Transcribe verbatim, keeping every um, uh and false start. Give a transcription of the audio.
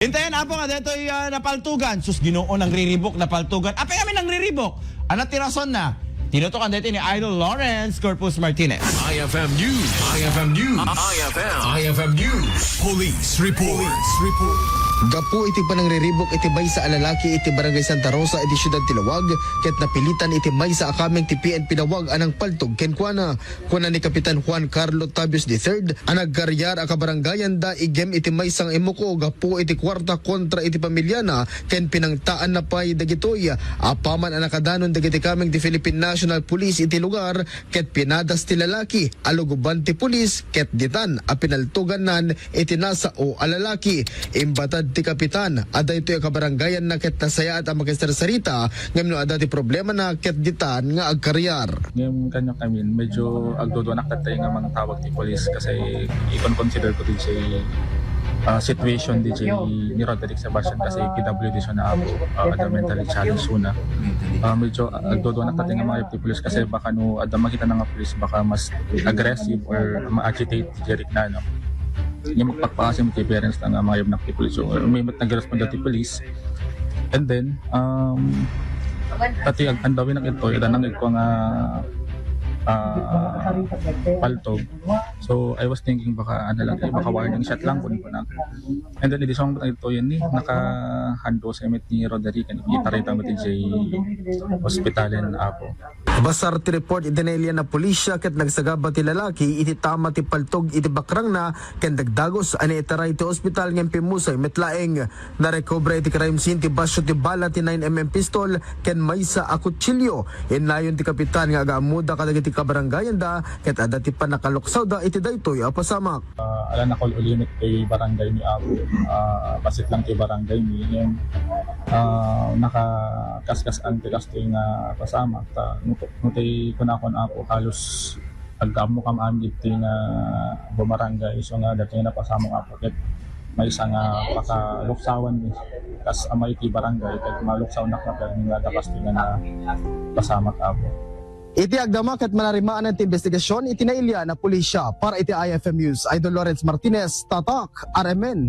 Intayan, Apo, nga daytoy, ah, napaltugan. Sus, Ginoo, nangriribok, napaltugan. Apay kami nangriribok? Ano ti rason na? Tinutokan daytoy ni Idol Lawrence Corpus Martinez. I F M News. I F M News. I F M. I F M News. Police report. Police report. Gapu iti panangriribok iti maysa a lalaki iti Barangay Santa Rosa iti siudad ti Laoag, ket napilitan iti maysa a kameng ti P N P Laoag a nangpaltog kenkuana. Kuna ni Kapitan Juan Carlo Tabios the third a nagkariar a kabarangayanda igem iti maysa nga imuko gapu iti kuarta kontra iti pamiliana ken pinangtaanna pay dagitoy. Apaman a nakadanon dagiti kameng ti Philippine National Police iti lugar ket pinadas ti lalaki a luguban ti pulis ket ditan a pinaltugannan iti nasao a lalaki. Imbatad ti kapitan a daytoy a kabarangayanna ket nasayaat a makisarsarita ngem no adda ti problemana ket ditan nga agkariar. Ngem kaniak, I mean, medyo agduduanak tattay nga mangtawag ti pulis kasi ikon-consider ko diay, ah, situation diay ni Roderick Sebastian kasi P W D siya na apo, ah, adda mentally challenge una. Ah, medyo agduduanak tattay nga mangayab ti pulis kasi baka no adda makita na nga pulis baka mas aggressive or ma-agitate ti Jeric na, no? Yung magpakpakasim ti parents na nga mangayab na ti pulis. So, may mat nagresponda ti pulis. And then, um, pati ag-, andawin na ito, ita nang ito nga, ah, paltog. So, I was thinking baka, ano lang, baka warning shot lang kun kuna. And then, idi song ito yun ni, nakahando sa imit ni Roderick, and itarita mo ti J hospitalen, apo. Basar ti report iti nailian a pulisya ket nagsagaba ti lalaki iti tama ti paltog iti bakrangna ken dagdagus a naitaray ti ospital ngem pimmusay met laeng. Narecover iti crime scene ti basio ti bala ti nine M M pistol ken maysa a kutsilio. Innayon ti kapitan nga agaammoda kadagiti kabarangayanda ket adda ti pannakaluksawda iti daytoy a pasamak. Ah, ala, nakul-ulimit ti barangay mi, apo. Ah, basit lang ti barangay mi. Ngem, ah, nakakaskas-an ti kastoy nga pasamak. Ta, no, no ti kunakon, apo, halos agkaammo kam amin ditoy nga bumarangay. So nga, datoy nga napasamak, apo, ket maysa nga pakaluksawan mi. Kas amay ti barangay, ket maluksaw na nga, nga dakas ti nga napasamak, apo. Iti agdama ket manarimaan ti investigasyon iti nailian a pulisya. Para iti I F M News, Idol Lawrence Martinez, Tatak, R M N.